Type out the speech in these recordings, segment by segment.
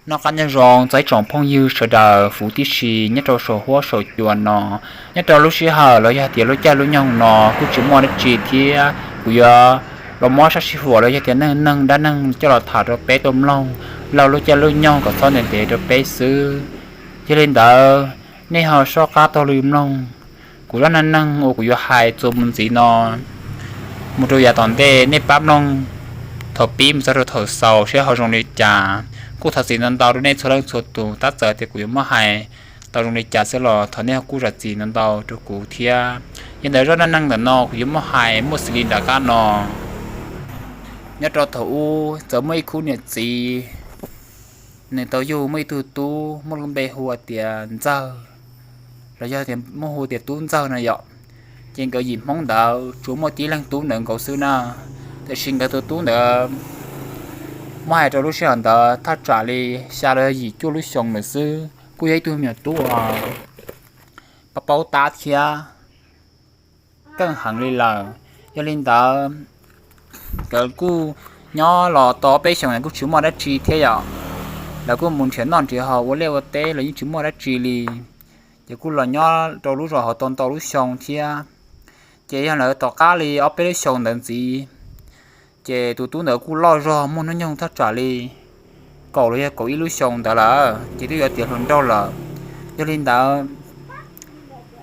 Noj qab nyob zoo txog ib tsoom phooj ywg sawv daws huv tib si nyob rau saum huab saum cua no. Nyob rau lub sij hawm los yog tias lub caij lub nyoog no kuj tsis muaj dab tsi thiab, kuv yuav los muab sab sij huam los yog tias neej neeg dab neeg coj los tham rau peb tau mloog laug lub caij lub nyoog kom txhob ntev ntev rau peb xwb. Yog li ntawd, nej ho soj qab taug lw mloog kuv zaj neej neeg uas kuv yuav hais txuas mus ntxiv no mus rau yav tom ntej, nej pab mloog thaum pib mus txog rau thaum xaus seb ho zoo li cas. Kuj thov txim ntau ntau rau nej txhua leej txhua tus, tab txawm tias kuv yuav muab hais tau zoo li cas xwb los thov nej kuj zam txim ntau ntau rau kuv thiab. Yog li ntawd, zaj neej neeg ntawm no kuv yuav muab hais muaj xws li nram qab no. Nyob rau thaum ub txawm muaj ib khub niam txiv, nws tau yug muaj ib tug tub muaj lub npe hu tias Ntxawg, los yog tias muaj hu tias Tub Ntxawg no yom. Ces nkawd yim Hmoob ntawd tsuas muaj tib leeg tub ntawd nkaus xwb na. Tiam sis nkawd tus tub ntawd, muab hais rau lub sij hawm ntawd thaj tsam li xya los yog yim cuaj lub xyoos ntawd xwb, kuj yog ib tug me nyuam tub uas paub paub tab thiab keej heev li lawm. Yog li ntawd, nkawd kuj nyob los tau peb xyoos kuj tsis muaj dab tsi thiab yom. Lawv kuj mus nrhiav noj nrhiav haus ua liaj ua teb los yeej tsis muaj dab tsi li. Ces kuj los nyob rau lub zos hauv tau ntau lub xyoo thiab. Ces yog lawv tom qab li ob peb lub xyoos ntawd ntxiv, ces tus tub ntawd kuj loj zog muaj hnub nyoog thaj tsam li kaum los yog kaum ib lub xyoo ntawd lawm, ces twb yuav tiav hluas nraug lawm. Yog li ntawd,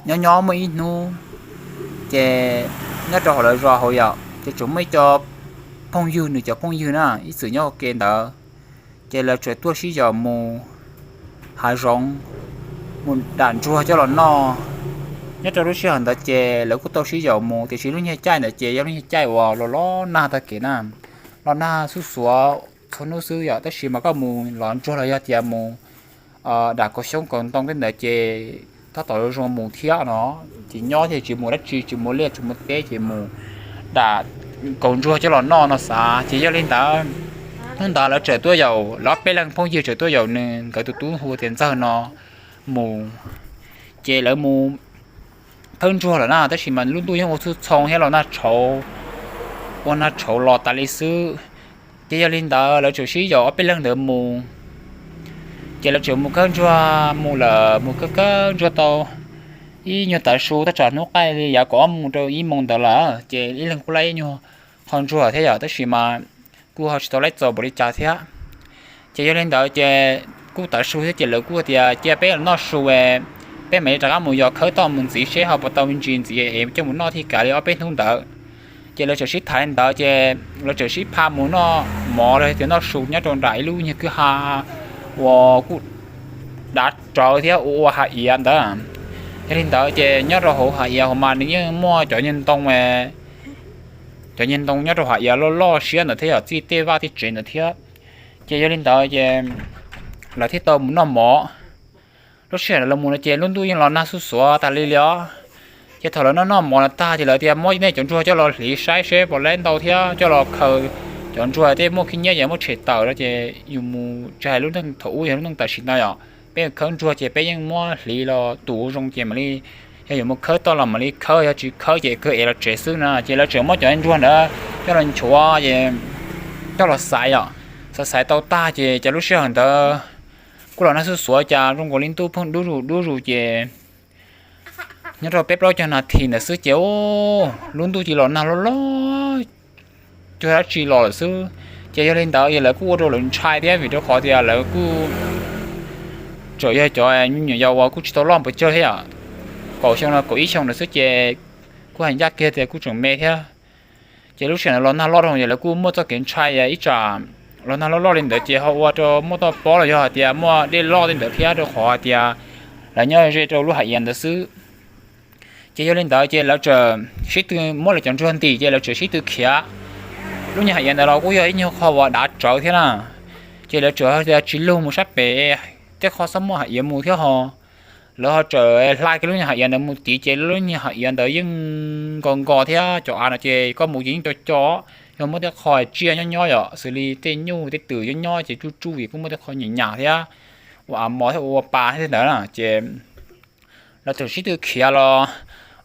nyob nyob muaj ib hnub, ces nyob rau hauv lawv zos hauv yom, ces tseem muaj ib co phooj ywg, nws cov phooj ywg na ib txwm nyob ua ke ntawd, ces lawv txawm tuaj sib yaum mus hav zoov, mus dam ntsuag coj los noj. Nyob rau lub sij hawm ntawd ces lawv kuj tau sib yaum mus, tiam sis lub nyuag caij ntawd ces yog lub nyuag caij uas los los nag tag kev na, los nag xuj xuav txhua hnub xwb yom, tab sis mas koj mus los ntsuag los yog tias mus dam kaus xyoob kaus ntoo tej ntawd ces tab tom zoo mus thiab no. Ces nyob ces tsis mus dab tsi, tsis mus liaj tsis mus teb, ces mus dam kaus ntsuag coj los noj no xav. Ces yog li ntawd, hnub ntawd lawv txawm tuaj yaum, lawv ob peb leeg phooj ywg txawm tuaj yaum nws, nkawd tus tub hu tias Ntxawg no mus. Ces lawv mus khawb ntsuag lawm na, tab sis mas lub ntuj yeej ua txhua txhoo thiab los nag tshauv, ua nag tshauv los tas li xwb. Ces yog li ntawd lawv txawm sib yaum ob peb leeg ntawd mus. Ces lawv txawm mus khawb ntsuag mus lawm, mus khawb khawb ntsuag tau ib nyuag tav su, thaj tsam hnub qaij li yav kaum ob moos rau ib moos ntawd lawm, ces ib leeg kuj laij ib nyuag qho ntsuag thiab yom, tab sis mas kuj ho tsis tau laij txaus npaum li cas thiab. Ces yog li ntawd ces kuj tav su thiab ces lawv kuj tias cia peb los noj su, peb mam li rov qab mus yos khawb toj mus ntxiv seb ho puas tau me ntsis ntxiv es coj mus noj thiaj kav li ob peb hnub ntawd. Ces lawv txawm sib tham li ntawd ces lawv txawm sib pha mus noj mov los tias noj su nyob rau nram ib lub nyuag kwj ha uas kuj dav rawv thiab ua ua hav iav ntawd. Yog li ntawd ces nyob rau hauv hav iav hauv mas nws yeej muaj cov nyuag ntoo, cov nyuag ntoo nyob rau hav iav loj loj siab ntawd thiab yom, txij tej vaj tej tsev ntawd thiab. Ces yog li ntawd ces lawv thiaj tau mus noj mov. Lub sij hawm lawv mus no ces lub ntuj yeej los nag xuj xuav tas li li os. Ces thaum lawv noj noj mov no tag ces lawv tias muab nej cov ntsuag coj los hliv saib seb puas laib ntau thiab coj los khaws cov ntsuag tej muaj khib nyiab ces muab tshem tawm no ces yus mus tsis hais lub neej thaum ub yog lub neej tam sim no yom, peb khawb ntsuag ces peb yeej muab hliv los tus zoo ces mam li, yog yuav mus khawb toj los mam li khawb, yog tsis khawb ces kawg es los tsev xwb na. Ces lawv tseem muab cov ntsuag ntawd coj los nchuav es coj los xaiv yom. Xaiv xaiv tau tag ces cas lub sij hawm ntawd kuj los nag xuj xuav cas zoo nkaus li ntuj pheej dub zus dub zus ces nyob rau peb plaub caug nas this ntawd xwb ces lub ntuj cia li los nag loj loj cuag dab tsi los lawm xwb. Ces yog li ntawd es lawv kuj ua rau lawv ntshai thiab vim rau qhov tias lawv kuj tseem yog cov me nyuam yaus uas kuj tsis tau loj npaum tsawg thiab, kaum xyoo los kaum ib xyoo ntawd xwb ces kuj hais ncaj kiag tias kuj tseem me thiab. Ces lub sij hawm ntawd los nag loj rau ces lawv kuj muaj txoj kev ntshai ib tsam los nag loj loj li ntawd ces ho ua rau muaj toj pob los yog hais tias muaj dej loj tej ntawd thiab rau qhov hais tias lawv nyob ze rau lub hav iav ntawd xwb. Ces yog li ntawd ces lawv txawm sib tw muab lawv cov ntsuag ntim ces lawv txawm sib tw khiav. Lub nyuag hav iav ntawd los kuj yog ib nyuag qho uas dav tsawv thiab na, ces lawv txawm hais tias tsis lug mus sab pem, tej qho txhob muaj hav iav mus thiab ho. Lawv ho txawm hla kiag lub nyuag hav iav ntawd mus tid ces lub nyuag hav iav ntawd yeej nkos nkos thiab cov av no ces koj mus ces yeej co co, yog muaj tej qho tsiaj nyob nyob yom, xws li tej nyuj tej twm nyob nyob ces tsuj tsuj es kuj muaj tej qho nyam nyam thiab, ua av mos thiab ua pa thiab ntawd na ces lawv txawm sib tw khiav los.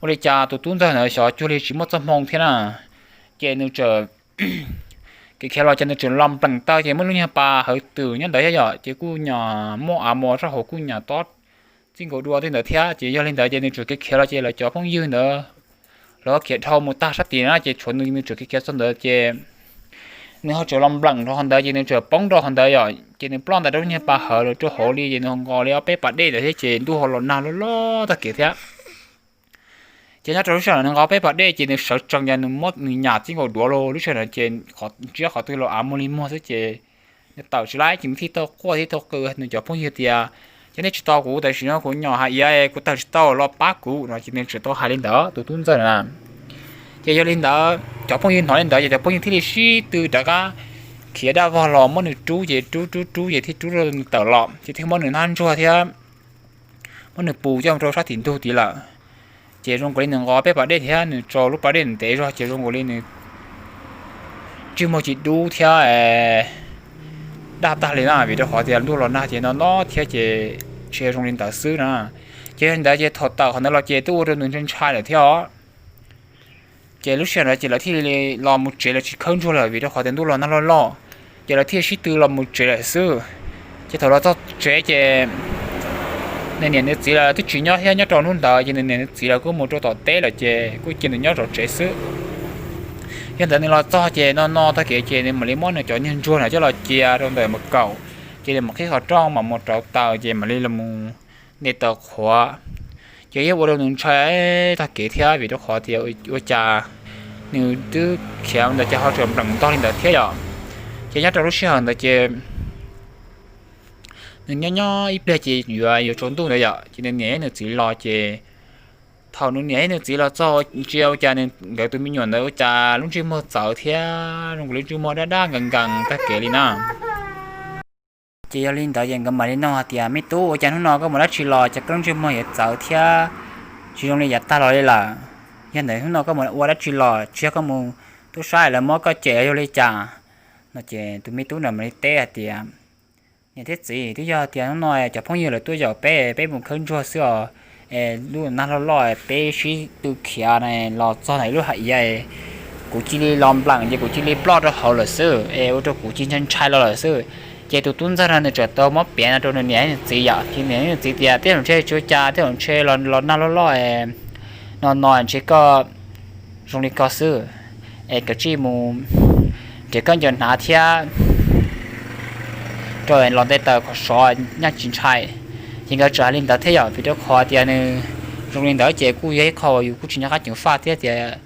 Ua li cas tus tub ntxawg ntawd xyov cuag li tsis muaj txoj hmoo thiab na, ces nws txawm Ces khiav los ces nws tseem los npleem taw ces muaj lub niag pas hawv twm nyob ntawd thiab yom, ces kuj nyuam muaj av mos rau hauv kuj nyuam tob txij nkaus dua tej ntawd thiab. Ces yog li ntawd ces nws tseem khiav khiav los ces lawv cov phooj ywg ntawd lawv khiav dhau mus tag sab tid na, ces tshuav nws, nws tseem khiav khiav txog ntawd ces nws ho tseem los npleem rau hauv ntawd ces nws tseem poob rau hauv ntawd yom, ces nws ploj ntawm rau lub niag pas hawv lawm rau hauv li, ces nws ho nqos li ob peb pas dej ntawd thiab ces ntuj ho los nag loj loj tag kev thiab. Ces nyob rau lub sij hawm nws nqos peb pas dej ces nws sawv tsees ces nws muab nws nyam txij nkaus duav los lub sij hawm ntawd ces ntsiab qhov twg los av muag li muag xwb ces nws tawm tsis laib ces nws thiaj tau quaj thiab tau qw nws cov phooj ywg tias, Ces nej tsis tos kuv, tam sim no kuv nyom hais iav kuv tawm tsis tau, los pab kuv no. Ces nws tseem tau hais li ntawd tus tub ntxawg na. Ces yog li ntawd cov phooj ywg hnov li ntawd ces cov phooj ywg thiaj li sib tw rov qab khiav daj vog los muab nws rub, ces rub rub rub ces thiaj rub nws tawm los ces thiaj muab nws hnab ntsuag thiab muab nws pus coj rau sab tim ntug tid lawm. Ces zoo nkaus li nws nqos peb pas dej thiab nws tso lub pas dej ntev zog ces zoo nkaus li nws ntsej muag tsis dub thiab daj tag li na, vim rau qhov tias ntuj los nag ces no no thiab ces tsis zoo li ntawd xwb na. Ces yog li ntawd ces thaum tawm qhov ntawd los ces twb ua rau nws ntshai ntshai lawm thiab os. Ces lub sij hawm ntawd ces lawv thiaj li los mus tsev, lawv tsis khawb ntsuag lawm vim rau qhov tias ntuj los nag loj loj, ces lawv thiaj sib tw los mus tsev lawm xwb. Ces thaum los txog tsev ces nws niam nws txiv lawv twb tsis nyob thiab, nyob rau hnub ntawd ces nws niam nws txiv lawv kuj mus rau tom teb lawm ces kuj cia nws nyob tom tsev xwb. Yog ntawd nws los txog ces no no tag kev ces nws mam li muab nws cov niag ntsuag no coj los cia rau ntawm mus kaum, ces nws mam qhib qhov rooj mam mus rauv taws ces mam li los nte taws qhuav. Ces yeej ua rau nws ntshai tag kev thiab vim rau qhov tias ua cas nws twb khiav ntawd ces ho tseem npleem ntog li ntawd thiab yom. Ces nyob rau lub sij hawm ntawd ces nws nyob nyob ib pliag ces yuav yuav tsaus ntuj ntawd yom, ces nws niam thiab nws txiv los ces thaum nws niam thiab nws txiv los txog ntsia ua cas nkawd tus me nyuam ntawd ua cas lub ntsej muag txawv thiab zoo nkaus li lub ntsej muag daj daj nkees nkees tag kev li na. Ces yog li ntawd ces nkawd mam li nug hais tias, Me tub, ua cas hnub no koj mus dab tsi los cas koj lub ntsej muag yuav txawv thiab tsis zoo li yav tag los li lawm? Yog ntawd hnub no koj mus ua dab tsi los, tsis yog koj mus tub sab lawv muab koj cem los yog li cas? No ces tus me tub ntawd mam li teb hais tias, Niam thiab txiv, twb yog tias hnub no cov phooj ywg lawv tuaj yaum peb, peb mus khawb ntsuag xwb os. Es lub nag loj loj peb sib tw khiav na los txog ntawm ib lub hav iav, kuv cia li los npleem ces kuv cia li ploj rau hauv lawm xwb es ua rau kuv cia ntshai ntshai los lawm xwb. Ces tus tub ntxawg no nws tseem tau muab piav no rau nws niam nws txiv yom, ces niam nws txiv tias, Tej zaum ntshe tsis ua cas, tej zaum ntshe los nag loj loj no no ntshe koj zoo li ko xwb, es kav tsij mus nrhiav khaub ncaws hnav thiab rau los nte taws kom sov, nyaj tsis ntshai. Ces nkawd tseem hais li ntawd thiab yom, vim rau qhov tias nws zoo li ntawd ces kuj yog ib qho yus kuj tsis nco qab ceev faj thiab tias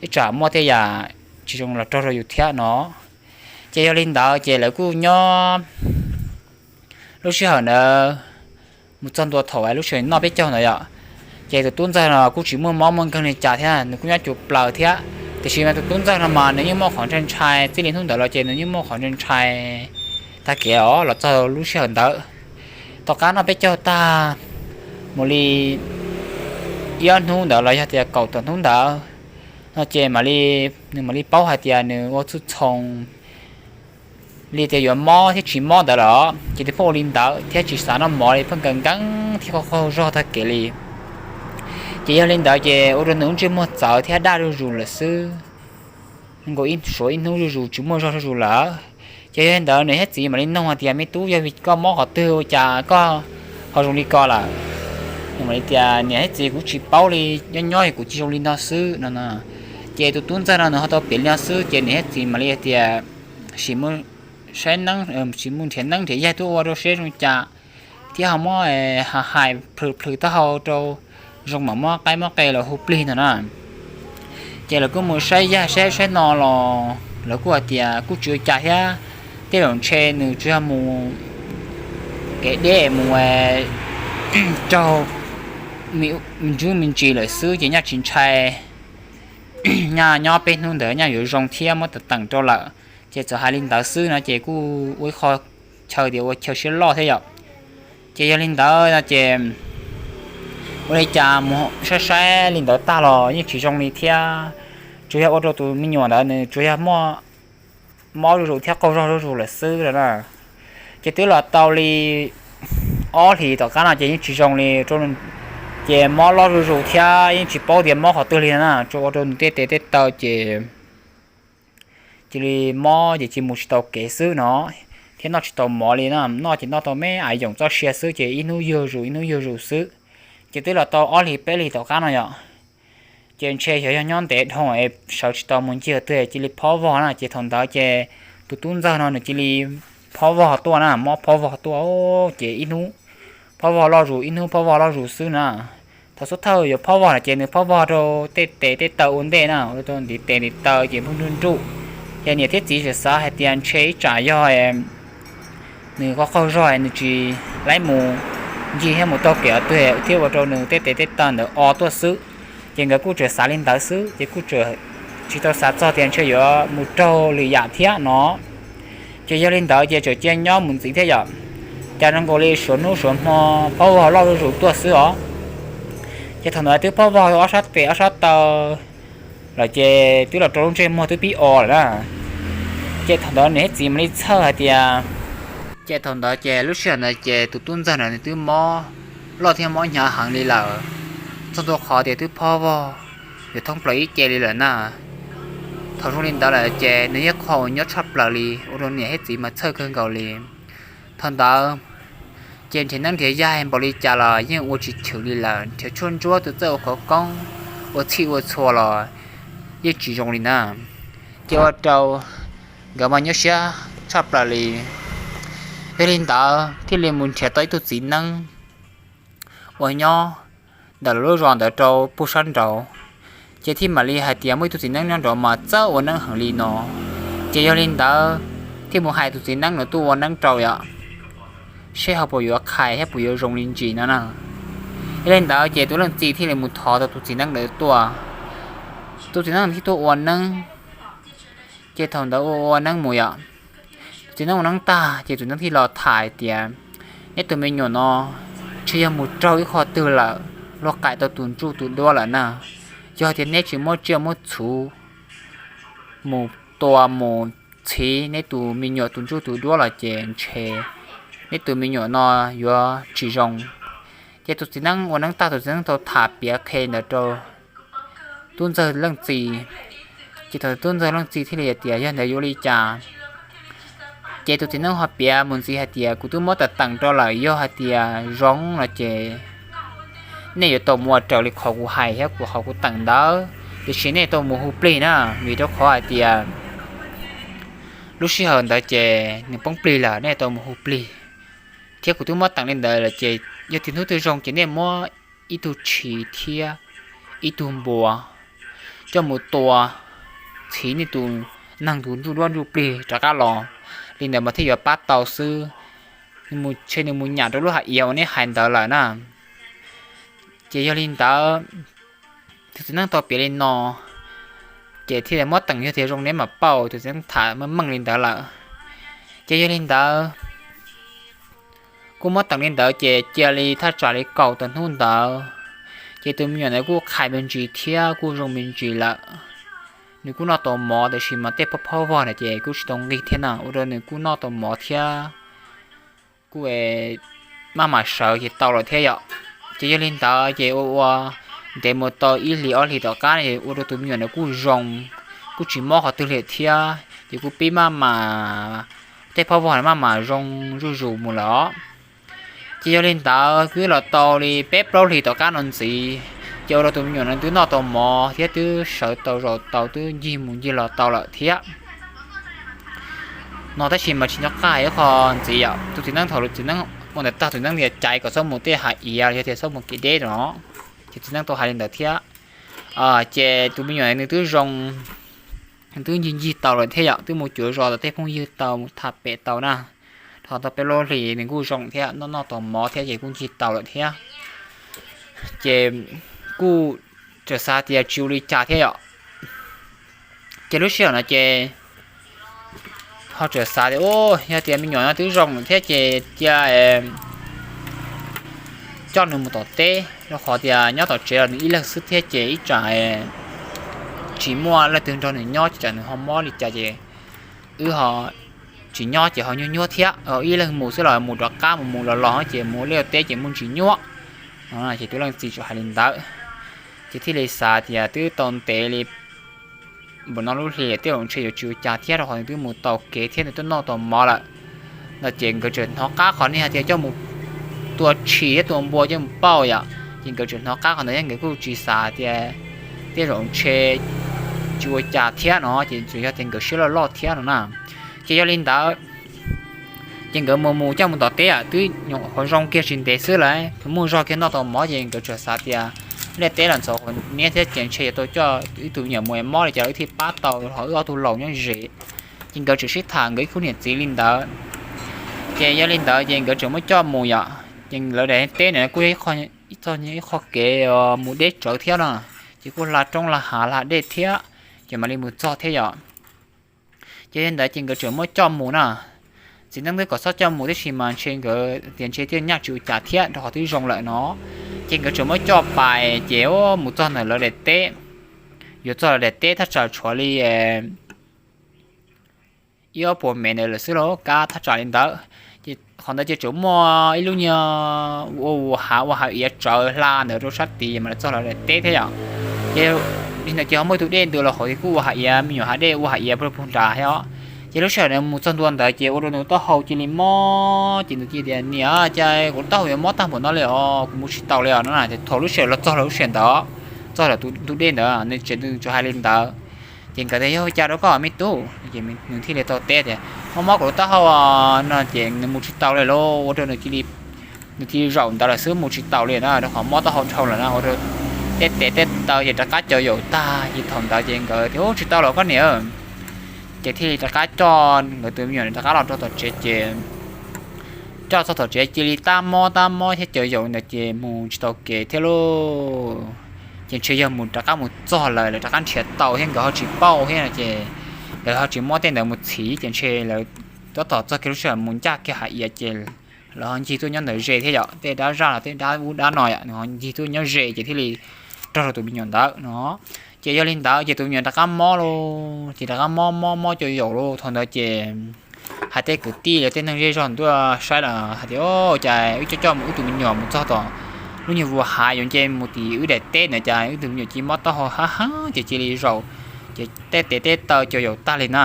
ib tsam muaj tej yam tsis zoo los raug rau yus thiab no. Ces yog li ntawd ces lawv kuj nyob lub sij hawm ntawd mus txog ntua thaum lub sij hawm noj peb caug ntawd yom, ces tus tub ntxawg no kuj tsis muaj mob muaj nkeeg li cas thiab, nws kuj nyob cuag plaws thiab. Tiam sis mas tus tub ntxawg no mas nws yeej muaj qhov ntshai ntshai, txij li hnub ntawd los ces nws yeej muaj qhov ntshai ntshai tag kev os los txog lub sij hawm ntawd. Tom qab noj peb caug tag mus li ib ob hnub ntawd los yog tias kaum tawm hnub ntawd no ces mam li, nws mam li paub hais tias nws ua txuj txhoo li tias yuav mob thiab tsis mob ntawd lawm, ces nws pheej ua li ntawd thiab tsis xav noj mov li, pheej nkees nkees thiab qaug qaug zog tag kev li. Ces yog li ntawd ces ua rau nws lub ntsej muag txawv thiab daj zuj zus lawm xwb. Nkaus ib suav ib hnub zuj zus tsis muaj zog zuj zus lawm. Ces yog li ntawd niam thiab txiv mam li nug hais tias, Me tub, yog vim koj mob qhov twg ua cas koj ho zoo li ko lawm? Nws mam li tias, Niam thiab txiv, kuv tsis paub li, nyob nyob kuv cia zoo li no xwb no. Ces tus tub ntxawg no nws ho tau piav li no xwb ces niam thiab txiv mam li tias, Sim mus saib neeb, sim mus nrhiav neeb nrhiav yaig tuaj ua rau seb zoo cas, thiab ho muab hais plhws plhws taub hau rau zoo mam muab qaib muab qe los hu plig ntag na. Ces lawv kuj mus saib yaig saib ub saib no los lawv kuj hais tias kuj tsis ua cas thiab, tej zaum ntshe nws tsuas yog mus kev deb mus raug me ntsuj me ntsis lawm xwb ces nyaj tsis ntshai, nyaj nyob peb hnub ntawd nyaj yuav zoo thiab muab teem rau lawm. Ces txawm hais li ntawd xwb no ces kuj ua ib qho chaw tias ua chaw siab loj thiab yom. Ces yog li ntawd no ces ua li cas mus saib saib li ntawd tag los yeej tsis zoo li thiab, tsuas yog ua rau tus me nyuam ntawd nws tsuas yog muaj mob zuj zus thiab qaug zog zuj zus lawm xwb no na. Ces twb los tau li ob hlis tom qab no ces yeej tsis zoo li, ces mob loj zuj zus thiab yeej tsis paub tias mob qhov twg li na, tsuas ua rau nws tej tes tej taw ces cia li mob ces cia mus tsis tau kev xwb no, thiab noj tsis tau mov li na, noj ces noj tau me me yoom txoj sia xwb ces ib hnub yuag zus ib hnub yuag zus xwb. Ces twb los tau ob hlis peb hlis tom qab no yom, ces ntshe xyov yog nyob ntev dhau es sawv tsis tau mus ncig twg cia li phob vog na, ces thaum ntawd ces tus tub ntxawg no nws cia li phob vog tuaj na, mob phob vog tuaj, ces ib hnub phob vog loj zus ib hnub phob vog loj zus xwb na. Thaum xub thawj yuav phob vog no ces nws phob vog rau tej tes tej taw ua ntej na, ua rau ntiv tes ntiv taw ces nplooj nruj nruj. Ces niam thiab txiv txawm xav hais tias ntshe ib tsam yog nws qaug qaug zog nws tsis laib mus ncig thiab mus taug kev twg thiab ua rau nws tej tes tej taw ntawd o tuaj xwb. Ces nkawd kuj tseem xav li ntawd xwb ces kuj tseem tsis tau xav txog tias ntshe yuav mus raug lwm yam thiab no. Ces yog li ntawd ces tseem cia nyob mus ntxiv thiab yom, cas zoo nkaus li suav hnub suav hmo phob vog loj zuj zus tuaj xwb os. Ces thaum ntawd twb phob vog ob sab tes ob sab taw lawm ces twb los rau lub ntsej muag twb pib o lawm na. Ces thaum ntawd niam thiab txiv mam li txhawj hais tias, ces thaum ntawd ces lub sij hawm ntawd ces tus tub ntxawg ntawd nws twb mob loj thiab mob hnyav heev li lawm, txog ntua qhov tias twb phob vog yuav thoob plaws ib ce li lawm na. Thaum zoo li ntawd lawm ces nws yeej qhov uas nyob tshaj plaws li ua rau niam thiab txiv mas txhawj kawg nkaus li. Thaum ntawd ces nrhiav neeb nrhiav yaig npaum li cas los yeej ua tsis chwv li lawm, nrhiav tshuaj ntsuab tus txawj ua khov koob, ua txhij ua txhua los yeej tsis zoo li na. Ces ua rau nkawd mas nyuaj siab tshaj plaws li. Yog li ntawd thiaj li mus nrhiav tau ib tug txiv neeb uas nyob ntawm lawv lub zos ntawd rau puag sab nraud. Ces thiaj mam li hais tias muaj ib tug txiv neeb nyob nraud mas txawj ua neeb heev li no. Ces yog li ntawd thiaj mus hais tus txiv neeb ntawd tuaj ua neeb rau yom, seb ho puas yuav qhais thiab puas yuav zoo li ntsis no na. Yog li ntawd ces tus leej txiv thiaj li mus thov tau tus txiv neeb ntawd tuaj. Tus txiv neeb thiaj tuaj ua neeb. Ces thaum ntawd ua ua neeb mus yom, tus txiv neeb ua neeb tag ces tus txiv neeb thiaj los tham hais tias, neb tus me nyuam no ntshe yog mus raug ib qho twg lawm, luag qais tau tus ntsuj tus duab lawm na. Yog tias neb tsis muab tsiaj muab txhu mus tua mus txhiv neb tus me nyuam tus ntsuj tus duab los ces ntshe neb tus me nyuam no yuav tsis zoo. Ces tus txiv neeb ua neeb tag tus txiv neeb tau tham piav qhia ntawd rau tub ntxawg leej txiv. Ces thaum tub ntxawg leej txiv thiaj li hais tias yog ntawd yuav ua li cas. Ces tus txiv neeb ho piav mus ntxiv hais tias kuv twb muab teem teem rau lawm, yog hais tias zoo no ces nej yuav tau mus ua raws li qhov kuv hais thiab kuv qhov kuv teem ntawd, tiam sis nej tau mus hu plig na, vim rau qhov hais tias lub sij hawm ntawd ces nws poob plig lawm, nej tau mus hu plig. Thiab kuv twb muab teem li ntawd lawm ces yog tias hnub twg zoo ces nej muab ib tug tshis thiab ib tug npua coj mus tua txhiv nej tus neeg tus ntsuj duab ntsuj plig rov qab los, li ntawd mas thiaj yuav pab tau xwb. Nws mus, ntshe nws mus nyam rau lub hav iav uas neb hais ntawd lawm na. Ces yog li ntawd, tus txiv neeb tau piav li no, ces thiaj li muab teem, yog tias zoo neb mam pauj, tus txiv neeb tham meej meej li ntawd lawm. Ces yog li ntawd, kuj muab teem li ntawd ces cia li thaj tsam li kaum tawm hnub ntawd, ces tus me nyuam ntawd kuj qhais me ntsis thiab kuj zoo me ntsis lawm. Nws kuj noj tau mov, tiam sis mas tej phob phob vog na ces kuj tsis tau nqig thiab na, ua rau nws kuj noj tau mov thiab kuj maj mam sawv ces tau lawm thiab yom. Ces yog li ntawd ces ua ua ntev mus tau ib hlis ob hlis tom qab es ua rau tus me nyuam ntawd kuj zoo, kuj tsis mob qhov twg li thiab, ces kuj pib maj mam, tej phob vog maj mam zoo zuj zus mus lawm. Ces yog li ntawd twb los tau li peb plaub hlis tom qab no ntxiv, ces ua rau tus me nyuam no twb noj tau mov thiab twb sawv tau zaum tau, twb ncig mus ncig los tau lawm thiab. No tab sis mas tsis nco qab ib qho ntxiv yom, tus txiv neeb thaum tus txiv neeb ua ntawd tag tus txiv neeb tias caiv kom txhob mus tej hav iav los yog tias txhob mus kev deb no, ces txiv neeb tau hais li ntawd thiab. Ces tus me nyuam nws twb zoo, nws twb ncig ncig tau lawm thiab yom, twb mus cuav zos tau tej phooj ywg tau, mus tham pem tau na. Dhau tau peb plaub hlis nws kuj zoo thiab, noj noj tau mov thiab ces kuj ncig tau lawm thiab. Ces kuj txawm xav tias tsis ua li cas thiab yom. Ces lub sij hawm no ces ho txawm xav tias, u, yog tias me nyuam no twb zoo lawm thiab ces cia coj nws mus tom teb, rau qhov tias nyob tom tsev los nws ib leeg xwb thiab ces ib tsam tsis muaj leej twg nrog nws nyob ces tsam nws ho mob li cas ces wb ho tsis nyob ces ho nyuaj nyuaj thiab. Ib leeg mus xwb los mus rov qab mus mus los los ces mus liaj teb ces muaj ntsis nyuaj. Ces tus leej txiv tsuas hais li ntawd, ces thiaj li xav tias twb tau ntev li npaum no lub hli tej zaum ntshe yuav tsis ua cas thiab rau qhov nws twb mus taus kev thiab nws twb noj tau mov lawm. No ces nkawd tseem hnov qab qhov nej hais tias coj mus tua tshis thiab tua npua coj mus pauj yom, ces nkawd tseem hnov qab qhov ntawd thiab nkawd kuj tsis xav tias tej zaum ntshe tsis ua cas thiab no ces tsuas yog tias nkawd siab loj loj thiab no na. Ces yog li ntawd ces nkawd mus mus coj mus tom teb twb nyuam qhuav zoo kiag tsis ntev xwb lawm, muaj zog kiag noj tau mov ces nkawd tseem xav tias liaj teb los ntxhov niab thiab ces ntshe yuav tau coj ib tug me nyuam mus mob li cas wb thiaj pab tau ho wb ob tug laus nyob ze. Ces nkawd tseem sib tham nkawd ib khub niam txiv li ntawd. Ces yog li ntawd ces nkawd tseem muab coj mus yom, ces lawv daim teb na kuj yog ib txog ib qho kev mus deb tsawv thiab no, ces kuj hla roob hla hav hla dej thiab, ces mam li mus txog thiab yom. Ces yog li ntawd ces nkawd tseem muab coj mus na. Txiv neeb twb kom txhob coj mus tib si mas ntshe nkawd tias ntshe thiaj nyaj tsis ua cas thiab rau qhov twb zoo lawm no. Ces nkawd tseem muab coj pais ces mus txog ntawm lawv daim teb, yuav txog lawv daim teb thaj tsam tshuav li ib ob puas mev ntawd lawm xwb los kab thaj tsam li ntawd. Ces qhov ntawd ces tseem muaj ib lub nyuag ua hav ua hav iav tsawv hla ntawd rau sab tid mas lawv txog lawv daim teb thiab yom. Ces li ntawd ces ho muaj ib tug dej ntws los hauv ces kuj ua hav iav me nyuam hav dej ua hav iav pug nrad thiab os. Ces lub sij hawm mus txog ntua ntawd ces ua rau nws taub hau cia li mob ces nws cia tias niam, cas kuv taub hau yuav mob tag npaum no li os, kuv mus tsis taus li os no na. Ces thaum lub sij hawm los txog lub sij hawm ntawd, txog lawm tus ntug dej ntawd nws tseem tseem hais li ntawd. Ces nkawd tias yog ua cas rau koj me tub, nws thiaj li tau teb tias mob mob kuv lub taub hau no ces nws mus tsis taus li lauj, ua rau nws cia li zaum ntawd lawm xwb mus tsis taus li na rau qhov mob taub hau dhau lawm na ua rau tej tes tej taw ces rov qab caum yaum tag ces thaum ntawd ces nkawd tias ub tsis tau los koj niam. Ces thiaj li rov qab coj nkawd tus me nyuam rov qab los rau tom tsev ces coj txog tom tsev cia li tab mob tab mob thiab caum yaum ntawd ces mus tsis tau kev thiab lauj. Ces ntshe yog mus rov qab mus txog lawm lawv rov qab nrhiav tau thiab nkawd ho tsis paub thiab no ces nkawd ho tsis muab tej ntawd mus txhiv ces ntshe lawv tab tom txog kiag lub sij hawm mus ncaj kiag hav iav ces lawv ho ncig tuaj nyob ntawd ze thiab yom, tej dab zaj los tej dab ub dab no yom nws ho ncig tuaj nyob ze ces thiaj li raug rau tus me nyuam ntawd no. Ces yog li ntawd ces tus me nyuam rov qab mob lauj, ces rov qab mob mob mob caum yaum lauj. Thaum ntawd ces hais tej kwv tij los tej neeg zej zog tuaj saib los hais tias cas wb coj coj mus wb tus me nyuam mus txog tom lub nyuag vuas hav yuav nce mus tim wb daim teb ntawd cas wb tus me nyuam cia li mob taub hau hab hab ces cia li zaum, ces tej tes tej taw caum yaum tag li na.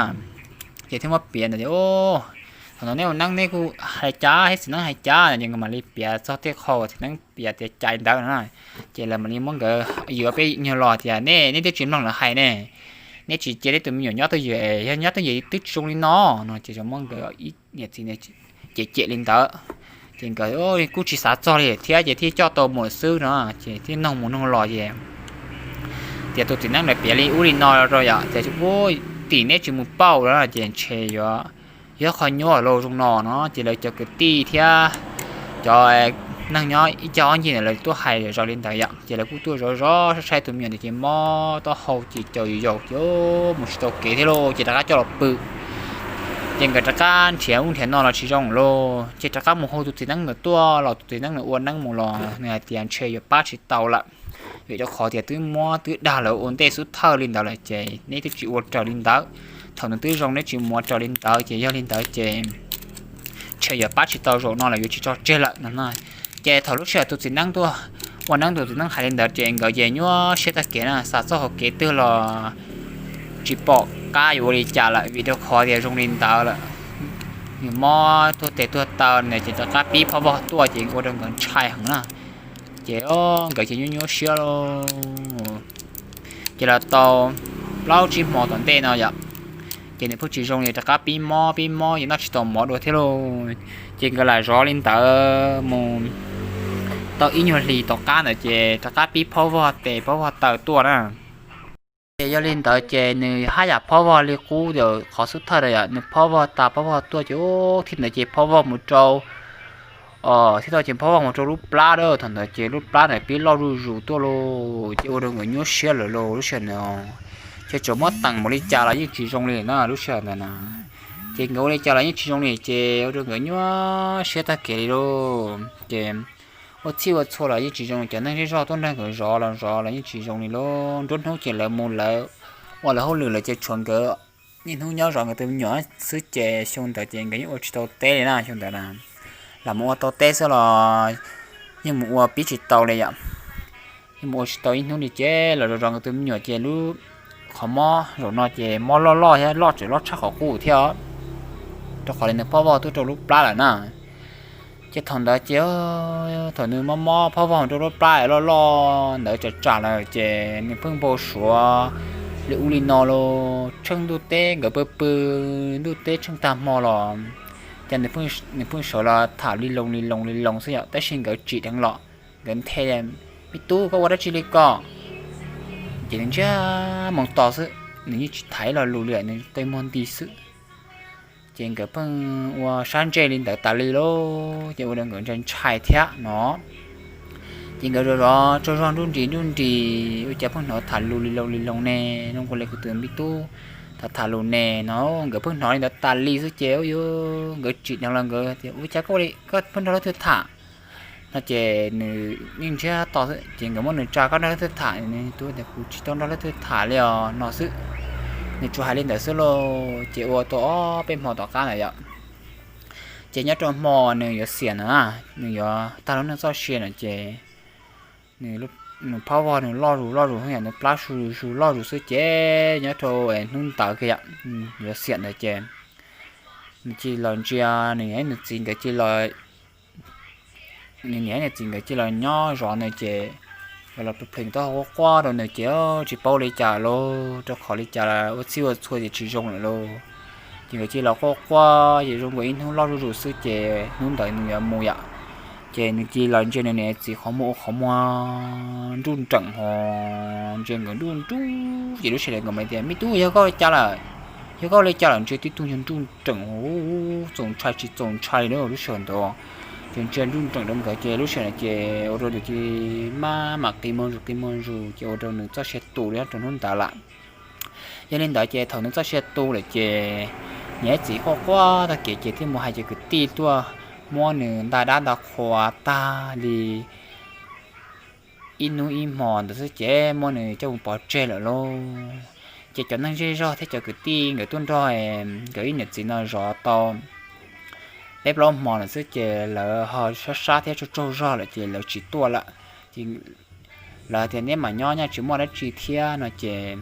Ces thiaj muab piav ntawd tias thaum ntawd neb ua neeb neb kuj hais cas thiab txiv neeb hais cas no ces nkawd mam li piav txog tej qho uas txiv neeb piav tias cais ntawd na. Ces lawv mam li muab nkawd yuav peb nyuag los tias nej, nej twb tsis mloog lawv hais ne, nej tsis cia neb tus me nyuam nyob twj ywm, yog nyob twj ywm twb tsis zoo li no no ces muab nkawd ib niam txiv cem cem li ntawd. Ces nkawd kuj tsis xav txog li thiab ces thiaj coj tau mus xwb no ces thiaj noog mus noog los ces tias tus txiv neeb ntawd piav li ub li no rau yom, tias ub tim neb tsis mus pauj lawm ces ntshe yuav yog qhov nyuaj los zoo no no ces lawv cov kwv tij thiab cov neeg nyob ib co ncig ntawd lawv tuaj hais zoj li ntawd yom, ces lawv kuj tuaj zov zov saib saib tus me nyuam ntawd ces mob taub hau ces caum yaum ces mus tsis tau kev thiab lauj ces rov qab coj los pw. Ces nkawd rov qab nrhiav ub nrhiav no los tsis zoo lauj ces rov qab mus hu tus txiv neeb ntawd tuaj los tus txiv neeb ntawd ua neeb mus los nws hais tias ntshe yuav pab tsis tau lawm, vim rau qhov tias twb muab twb dag lawv ua ntej xub thawj li ntawd lawm ces neb twb tsis ua raws li ntawd. Thaum nws twb zoo neb tsis mus ua raws li ntawd ces yog li ntawd ces ntshe yuav pab tsis tau zaum no lawm yuav tsis tso tseg lawm no na. Ces thaum lub sij hawm tus txiv neeb tuaj ua neeb tus txiv neeb hais li ntawd ces nkawd ces nyuaj siab tag kev na, xav txoj hauv kev twg los tsis pom qab yuav ua li cas lawm vim rau qhov tias zoo li ntawd lawm. Nws mob tuag tes tuag taw na ces rov qab pib phab vog tuaj ces ua rau nkawd ntshai heev na. Ces nkawd ces nyuaj nyuaj siab lauj. Ces los tau plaub tsib hmo tom ntej no yom, ces nws pheej tsis zoo li rov qab pib mob pib mob ces noj tsis tau mov dua thiab lauj. Ces nkawd lam zov li ntawd mus tau ib nyuag hlis tom qab ntawd ces rov qab pib phab vog tes phab vog taw tuaj na. Ces yog li ntawd ces nws haj yam phab vog li qub qhov xub thawj na yom, nws phab vog tas phab vog tuaj ces ub thib ntawd ces phab vog mus rau thib tau ces phab vog mus rau lub plab a, thaum ntawd ces lub plab ntawd pib loj zuj zus tuaj lauj ces ua rau nkawd nyuaj siab lawm lauj lub sij hawm ntawd. Ces tseem muab teem npaum li cas los yeej tsis zoo li na lub sij hawm ntawd na. Ces nkawd ua li cas los yeej tsis zoo li ces ua rau nkawd nyuaj siab tag kev li lauj. Ces ua txhij ua txhua los yeej tsis zoo li, cov neeg zej zog tuaj nrog nkawd zov los zov los yeej tsis zoo li lauj. Nruab hnub ces lawv mus lawv ua lawv hauj lwm lawm ces tshuav nkawd niaj hnub nyob zov nkawd tus me nyuam xwb ces xyoo ntawd ces nkawd yeej ua tsis tau teb li na xyoo ntawd na. Lam mus ua tau teb xwb los yeej mus ua pib tsis tau li yom. Yeej mus ua tsis tau ib hnub li ces los zov zov nkawd tus me nyuam ces lub qhov mob zaum no ces mob loj loj thiab, loj tseem loj tshaj qhov qub thiab, rau qhov li nws phob vog tuaj rau lub plab lawm na. Ces thaum ntawd ces thaum nws mob mob phob vog rau lub plab loj loj ntawd tsam tsam lawm ces nws pheej npau suav li ub li no los tsheej ntuj teb, nkawd pw pw ntuj teb tsheej tag hmo los ces nws pheej sawv los tham li loo li loo li loo xwb yom, tab sis nkawd tsim dheev los nkawd nthe, Me tub, koj ua dab tsi li ko? Ces nws ntsiag moo to xwb, nws yeej tsis tham ib lo lus li, nws qi muag nti xwb. Ces nkawd pheej ua sab ntsej li ntawd tas li lauj, ces ua rau nkawd ntshai ntshai thiab no. Ces nkawd zov zov tsaug zog nruj nris nruj nris, ua cas pheej hnov tham lus li loo li loo ne, zoo nkaus li kuv tus me tub tham tham lus ne no. Nkawd pheej hnov li ntawd tas li xwb ces ua yuav nkawd tsim dheev los nkawd tias, Ua cas koj pheej nrog leej twg tham? No ces nws yeej ntsiag to xwb ces nkawd muab nws tsa, Koj nrog leej twg tham? Nws tias, Kuv tsis tau nrog leej twg tham li os no xwb. Nws tsuas hais li ntawd xwb lauj, ces ua tau ob peb hmo tom qab ntawd yom. Ces nyob rau hmo nws yuav xiam na, nws yuav tag lub neej txoj sia no ces nws phob vog nws loj zus loj zus xwb yom, nws plab su zus loj zus xwb ces nyob rau hnub ntawd kiag yom, yuav xiam ntawd ces nws cia los ntsia nws niam nws txiv nkawd cia los nws niam nws txiv nkawd cia los nyob zov nws ces nkawd los pheej pheej taub hau quaj quaj rau nws ces tsis paub li cas lauj, rau qhov li cas ua txhij ua txhua ces tsis zoo lawm lauj. Ces nkawd cia los quaj quaj ces zoo nkaus ib hnub loj zuj zus xwb ces hnub ntawd nws yuav mus yom, ces nws cia los ntsia nws niam txiv qhov muag ua qhov muag nruj nreem ho ntsia nkawd nruj nruj ces lub sij hawm nkawd mam tias, Me tub, yog koj li cas lawm? Yog koj li cas lawm? Ntsia tib tug nyuag nruj nreem ho txaus ntshai tsis txaus ntshai li lub sij hawm ntawd. Ces ntsia nruj nreem rau nkawd ces lub sij hawm ntawd ces ua rau nws cia li maj mam qi muag zus qi muag zus ces ua rau nws txoj sia tu li rau hnub ntawd lawm. Yog li ntawd ces thaum nws txoj sia tu lawm ces niam txiv quaj quaj tag kev ces thiaj mus hais cov kwv tij tuaj muab nws nta dab nta qhua tag li ib hnub ib hmo ntawd xwb ces muab nws coj mus pov tseg lawm lauj. Ces cov neeg zej zog thiab cov kwv tij nkawd tuaj nrog nkawd ib niam txiv no zov tau peb plaub hmo lawm xwb ces lawv ho sab sab thiab tsaug tsaug zog lawm ces lawv tsis tuaj lawm. Ces lawv tias, Neb mam nyob, nyob tsis muaj dab tsi thiab no ces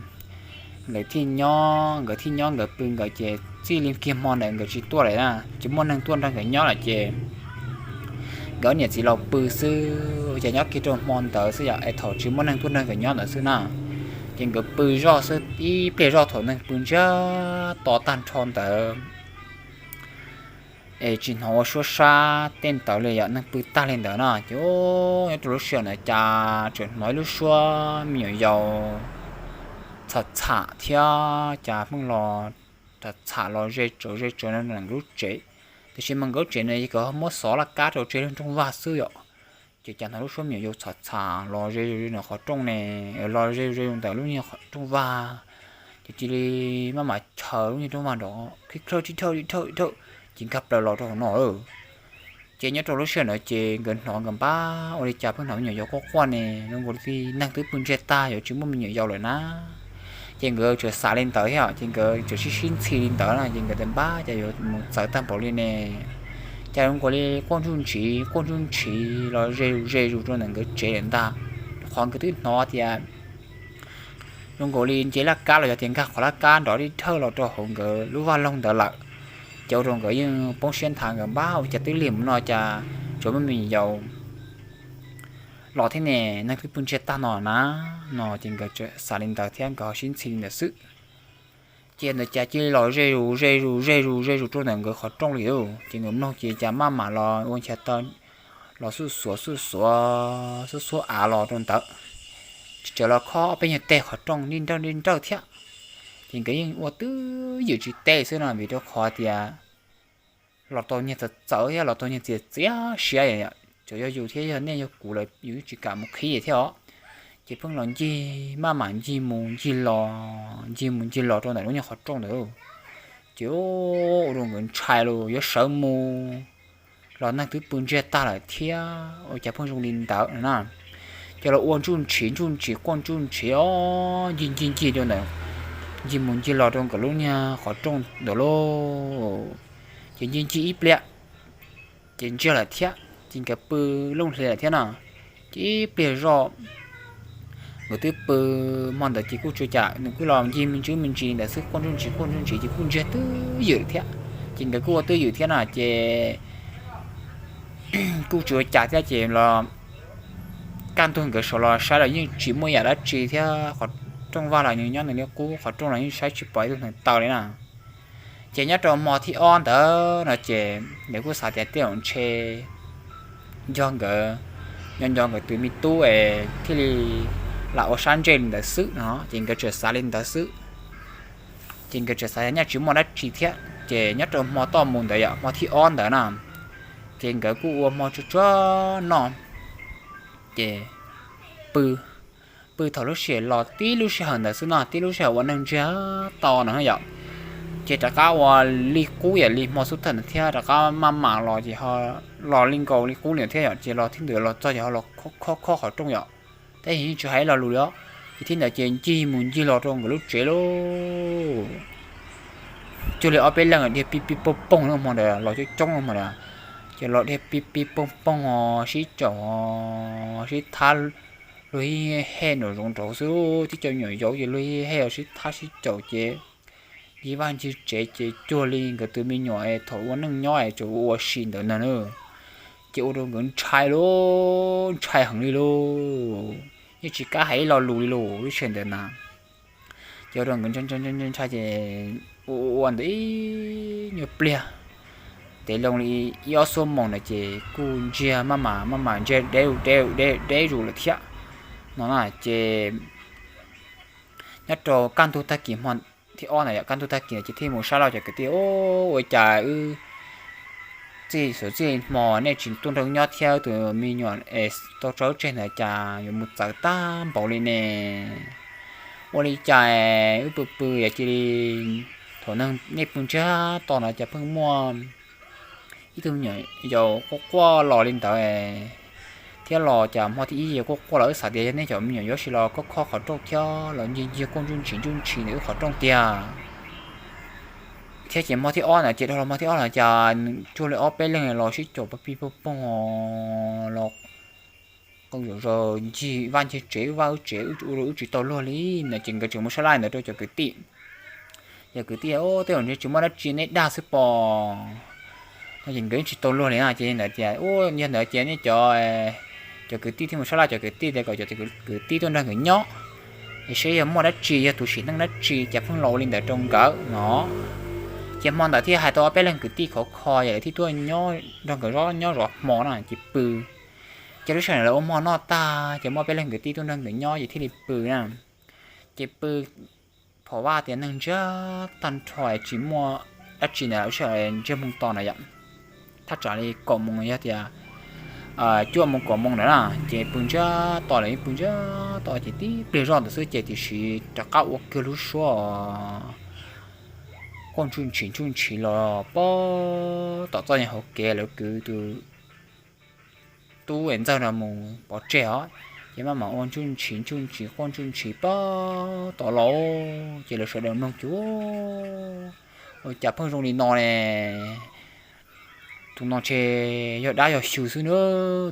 lawv thiaj nyob, nkawd thiaj nyob nkawd pw nkawd ces txij li kiag hmo ntawd nkawd tsis tuaj lawm na, tsis muaj neeg tuaj nrog nkawd nyob lawm ces nkawd niam txiv los pw xwb. Ces nyob kiag rau hmo ntawd xwb yom, es thaum tsis muaj neeg tuaj nrog nkawd nyob ntawd xwb na, ces nkawd pw zoj xwb, ib pliag zoj thaum neeg pw ntsiag to tag nrho ntawd es tsis hnov ua suab sab tej ntawd li yom, neeg pw tag li ntawd na ces nyob rau lub sij hawm ntawd cas tseem hnov ib lub suab me nyuam yaus txham txham thiab cas pheej los txham txham los ze tsawv ze tsawv nram lub tsev. Tiam sis mas nkawd lub tsev no yog nkawd muab xov laj kab rau tseg lub nroog vag xwb yom, ces cas hnov lub suab me nyuam yaus txham txham los ze zus ze ntawm qhov rooj ne, los ze zus ze zus ntawm lub niag rooj vag, ces cia li maj mam chaws lub niag rooj vag nrov khib khawj tib dhawj tib dhawj tib dhawj, ces nkag plaws los rau hauv no. Ces nyob rau lub sij hawm ntawd ces nkawd hnov nkawd npab ua li cas pheej hnov me nyuam yaus quaj quaj ne, zoo nkaus li neeg twb pw ntsiag tag yuav tsis muaj me nyuam yaus lawm na. Ces nkawd tseem xav li ntawd thiab ces nkawd tseem sib sib ntxhi li ntawd na ces nkawd tias npab cas yuav mus txawv tag npaum li ne. Cas zoo nkaus li quaj ntsuj ntsiv quaj ntsuj ntsiv los ze zus ze zus rau ntawm nkawd tsev lawm ntag. Qhov nkawd twb hnov tias zoo nkaus li nce laj kab los yog tias nkag qhov laj kab nrov tib dhawj los rau hauv nkawd lub vaj loog ntawd lawm. Ces ua rau nkawd yeej poob siab nthav, nkawd npab ua cas twb lig mus no cas tsuas muaj me nyuam yaus los thiab ne, neeg twb pw ntsiag tag no na. No ces nkawd xav li ntawd thiab nkawd ho sib ntxhi li ntawd xwb. Ces ntawd cas cia li los ze zus ze zus ze zus ze zus rau ntawm nkawd qhov rooj li. Ces nkawd mloog ces cas maj mam los ua nchav taw los xuj xuav xuj xuav xuj xuav av los rau ntawd, tsis tsawg los khob peb nyuag teg qhov rooj nij nrawj nij nrawj thiab. Ces nkawd yeej ua twj ywm tsis teb xwb no vim rau qhov tias los tau niag txawv txawv thiab los tau niag txias txias siab, tsuas yog yus thiab yog nej yog kuv lawm yus tsis kam mus qhib thiab os. Ces pheej los ncig maj mam ncig mus ncig los ncig mus ncig los rau ntawm lub niag qhov rooj ntawd. Ces ua rau nkawd ntshai los yuav sawv mus los neeg twb pw ntsiag tag lawm thiab ua cas pheej zoo li ntawd na. Ces los ua ntsuj ntshiv ntsuj ntshiv quaj ntsuj ntshiv os ncig ncig ncig rau ntawm, ncig mus ncig los rau nkawd lub niag qhov rooj ntawd lauj. Ces ncig ncig ib pliag ces ntsiag lawm thiab ces nkawd pw looj hlias lawm thiab na. Ces ib pliag zoj Nkawd twb pw hmo ntawd ces kuj tsuas cas nws kuj los ncig me ntsis me ntsis ntawd xwb, quaj ntsuj ntsis quaj ntsuj ntsis ces kuj ntsiag twb ywm thiab. Ces nkawd kuj ua twb ywm thiab no ces kuj tsis ua cas thiab ces los kaj ntug nkawd sawv los saib los yeej tsis muaj yam dab tsi thiab, qhov rooj vag los nws nyob nws li qub, qhov rooj los yeej saib tsis pom ib tug neeg taw li na. Ces nyob rau hmo thib ob ntawd no ces nkawd kuj xav tias tej zaum ntshe yog nkawd nco nco nkawd tus me tub es thiaj li lam ua sab ntsej li ntawd xwb no, ces nkawd tseem xav li ntawd xwb. Ces nkawd tseem xav yog nyaj tsis muaj dab tsi thiab ces nyob rau hmo toj mus ntawd yom, hmo thib ob ntawd na, ces nkawd kuj ua hmo tsuag tsuag noj ces pw, pw thaum lub sij hawm los tib lub sij hawm ntawd xwb no, tib lub sij hawm uas neeg ntsiag to no yom. Ces rov qab ua li qub yam li hmo xub thawj ntawd thiab rov qab maj mam los ces los li nkaus li qub li thiab yom, ces los thib ntawd los txog ces ho los khob khob qhov rooj yom. Tab sis yeej tsis hais lo lus li os, ces thib ntawd ces ncig mus ncig los rau nkawd lub tsev lauj. Cuag li ob peb leeg dhia pib pib poog poog lub hmo ntawd los coob coob lub hmo ntawd, ces los dhia pib pib poog poog os, sib caum os, sib thab, luag hej nraum zoov nraud xwb, tib co me nyuam yaus ces luag hej os, sib thab sib caum ces ncig vaj ncig tsev ces cuag li nkawd tus me nyuam thaum ua neej nyob es tseem ua ua si ntawd na. Ces ua rau nkawd ntshai lauj, ntshai heev li lauj, yeej tsis kam hais ib lo lus li lauj lub sij hawm ntawd na. Ces ua rau nkawd ntshai ntshai ces ua ua ntawd ib nyuag pliag, ntev loo li ib ob xuab moos ntawd ces kuj ntsiag maj mam maj mam ntsiag deb deb deb deb zus lawm thiab no na. Ces nyob rau kaj ntug tag kis hmo thib ob ntawd yom, kaj ntug tag kis ntawd ces thiaj mus sab laj cov kwv tij, Ua cas wb txij xyov txij hmo nej tsis tuaj nrog nyob thiab, tus me nyuam es tau tso wb tseg ntawd cas yuav mus txawv tag npaum li ne? Ua li cas wb pw pw yog cia li thaum nej pw ntsiag to no cas pheej muaj ib tug me nyuam yaus quaj quaj los li ntawd thiab los cas hmo thib ib yog quaj quaj los wb xav tias yog nej cov me nyuam yaus sis los khob khob qhov rooj thiab los ncig ncig quaj ntsuj ntshis ntsuj ntshis ntawm wb qhov rooj tiag. Thiab ces hmo thib ob ntawd ces dhau los hmo thib ob los cas cuag li ob peb leeg los sib caum pib pib poog poog los qw zom zaws ncig vaj ncig tsev, wb vaj wb tsev, ua rau wb tsis tau luag li no ces nkawd tseem mus sab laj ntawd rau cov kwv tij. Cov kwv tij, Tej zaum ntshe tsis muaj dab tsi nej dag xwb pom no ces nkawd tsis tau luag li na. Ces ntawd tias, Yog ntawd ces nej cov, cov kwv tij thiaj mus sab laj cov kwv tij tias kom cov kwv tij tuaj nrog nkawd nyob es saib yog muaj dab tsi, yog tus sim neej dab tsi cas pheej los ua li ntawd rau nkawd no. Ces hmo ntawd thiaj hais tau ob peb leeg kwv tij khov kho ces lawv thiaj tuaj nyob nrog nkawd nyob zov hmo na ces pw. Ces lub sij hawm lawv ua hmo noj tag ces muaj peb leeg kwv tij tuaj nrog nkawd nyob ces thiaj li pw na. Ces pw phom vaj tias neeg ntsiag tag nrho tsis muaj dab tsi ntawd, lub sij hawm ntsiag moo to na yom, thaj tsam li kaum moos yog tias cuaj moos kaum moos ntawd na. Ces pw ntsiag to lawm, pw ntsiag to ces tib pliag zoj ntawd xwb ces tiam sis rov qab ua kiag lub suab quaj ntsuj ntshis ntsuj ntshis los pog tom txoj niag hauv kev lawv kwv tus tub es ntxawg no mus pov tseg os. Ces maj mam ua ntsuj ntshis ntsuj ntshis quaj ntsuj ntshis pog tom los, ces lawv sawv daws mloog ces ua cas pheej zoo li no ne? Tus no ntshe yog dab yog xyw xwb na,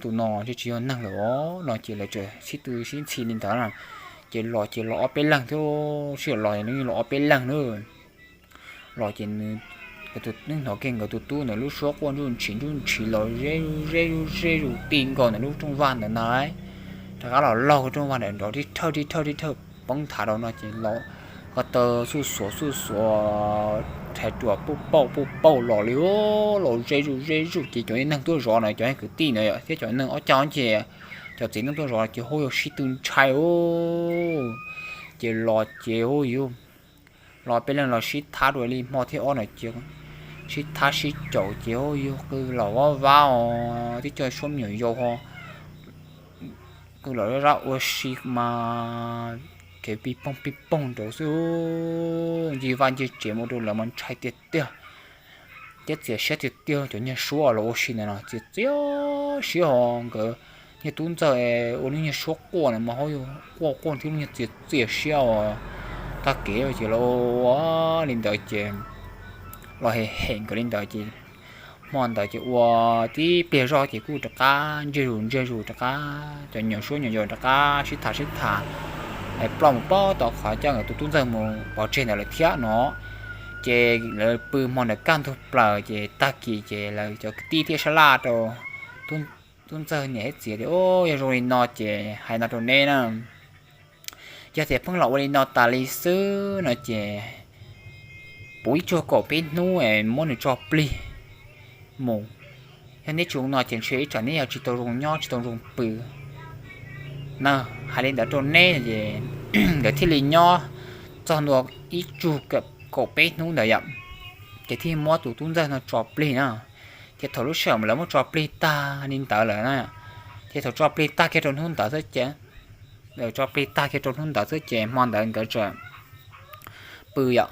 tus no ntshe tsis yog neeg lawm os no ces lawv txawm sib tw sib ntxhi li ntawd na. Ces los ces los ob peb leeg thiab, sij hawm los los ob peb leeg na. Los ces nws hnov kiag nkawd tus tub ntawd lub suab quaj ntsuj ntshis ntsuj ntshis los ze zuj ze zuj ze zuj ti nkaus ntawm lub rooj vag ntawd na. Rov qab los laug rooj vag ntawm nrov rib rhawj rib rhawj rib rhawj poob nthav rau no ces los ko taw xuj xuav xuj xuav rhais ruam puj pauj puj pauj los li, los ze zuj ze zuj ces cov neeg tuaj zov na, cov kwv tij na thiab cov neeg ob cag ob ceg, cov txiv neej tuaj zov ces hu yuav sib tw ntshai. Ces los ces hu yuav los peb leeg los sib thab dua li hmo thib ob na ces sib thab sib caum ces hu yuav qw los vab vab os, tib co suab me nyuam yaus ho qw los zab zab ua si mas kev pib poog pib poog nraud xwb. Ncig vaj ncig tsev mus rau lawv mas ntshai tiag tiag thiab txias siab tiag tiag. Cov niag suab los ua si ntawd no txias txias siab ho nkawd niag tub ntxawg ua lub niag suab quaj na mas ho quaj quaj thiab lub niag txias txias siab os. Tag kev ces los ua li ntawd ces los hem hem nkawd li ntawd ces hmo ntawd ces ua tib pliag zoj ces kuj rov qab ntsiag zus ntsiag zus rov qab, cov nyuam suab nyuam yaus rov qab sib tham sib tham ploj mus pab tom qhov coj nkawd tus tub ntxawg mus pov tseg ntawd lawm thiab no. Ces lawv pw hmo ntawd kaj ntug plaws ces tag kis ces lawv cov kwv tij thiaj sab laj rau tub ntxawg niam thiab txiv tias, Yog zoo li no ces hais no rau neb na, yog tias pheej los ua li no tas li xwb no ces puv ib tsug kaum peb hnub muab nws tso plig mus. Yog neb tsis zoo no ces ntshe ib tsam neb yog tsis tau zoo nyob tsis tau zoo pw na. Hais li ntawd rau neb es nkawd thiaj li nyob txog ntua ib tsug kaum peb hnub ntawd yom, ces thiaj muab tus tub ntxawg no tso plig na. Ces thaum lub sij hawm lawv muab tso plig tag li ntawd lawm na, ces thaum tso plig tag kiag rau hnub ntawd xwb ces, tso plig tag kiag rau hnub ntawd xwb ces hmo ntawd nkawd tseem pw yom,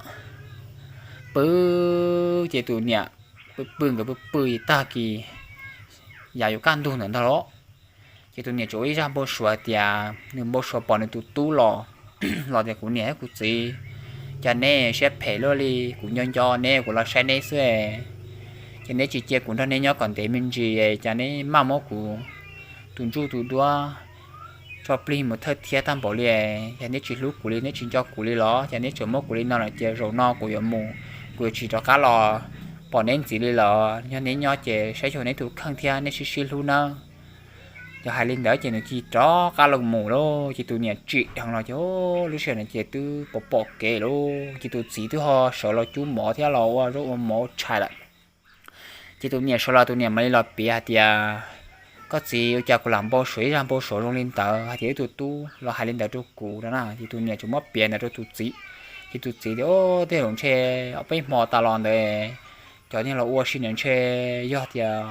pw ces tus niam pw pw nkawd pw pw tag kis, yam yuav kaj ntug ntawd ntag los, ces tus niam tsuas ua ib zaj npau suav tias nws npau suav pom nws tus tub los, los tias, Kuv niam thiab kuv txiv, cas neb siab phem luaj li, kuv nco nco neb kuv los saib neb xwb, ces neb tsis cia kuv nrog neb nyob kom ntev me ntsis, cas neb maj muab kuv tus ntsuj tus duab tso plig mus thawj thiab tag npaum li. Yog neb tsis hlub kuv li, neb tsis nco kuv li los cas neb tseem muab kuv li no lawm, ces zaum no kuv yuav mus, kuv yuav tsis rov qab los pom neb ntxiv li lawm. Yog neb nyob ces saib xyuas neb tus kheej thiab neb sib sib hlub nawb. Yog hais li ntawd ces nws cia li rov qab los mus lawm. Ces tus niam tsim dheev los ces lub sij hawm no ces twb pom pom kev lawm, ces tus txiv twb ho sawv los cub mov thiab los ua zaub ua mov ua tshais lawm. Ces tus niam sawv los tus niam mam li los piav hais tias, Koj txiv, ua cas kuv lam npau suav ib zaj npau suav zoo li ntawd hais tias wb tus tub los hais li ntawd rau kuv no na. Ces tus niam tsuas muab piav ntawd rau tus txiv. Ces tus txiv tias, Tej zaum ntshe ob peb hmo tas los ntawd cov niag los ua si ntawd ntshe yog tias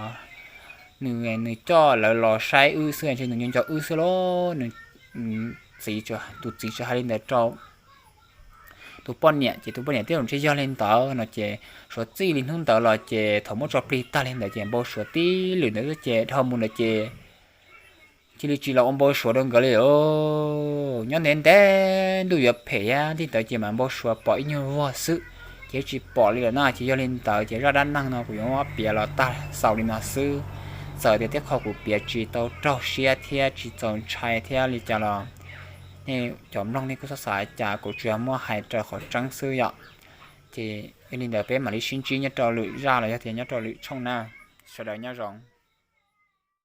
nws, nws coj lawv los saib wb xwb, ntshe nws nco nco wb xwb los nws, txiv, tus txiv tsuas hais li ntawd rau tus poj niam. Ces tus poj niam tias, Tej zaum ntshe yog li ntawd no ces suav txij li hnub ntawd los ces thaum muab tso plig tag li ntawd ces npau suav tib lwm ntawd xwb ces dhau mus ntawd ces cia li tsis los ua npau suav rau nkawd li os. Nyob ntev ntev ntuj yuav phem thiab ntej ntawd ces mas npau suav pom ib nyuag vuag xwb, ces tsis pom li lawm na. Ces yog li ntawd ces zaj dab neeg no kuv yuav muab piav los tag xaus li no xwb. Txawm tias tej qho kuv piav tsis tau raug siab thiab tsis txaus ntshai thiab li cas los nej cov mloog nej kuj txhob xav cas, kuv tsuas yog muab hais raws qhov tseeb xwb yom. Ces yog li ntawd peb mam li sib ntsib nyob rau lwm zaj los yog tias nyob rau lwm tshooj na. Sawv daws nyob zoo.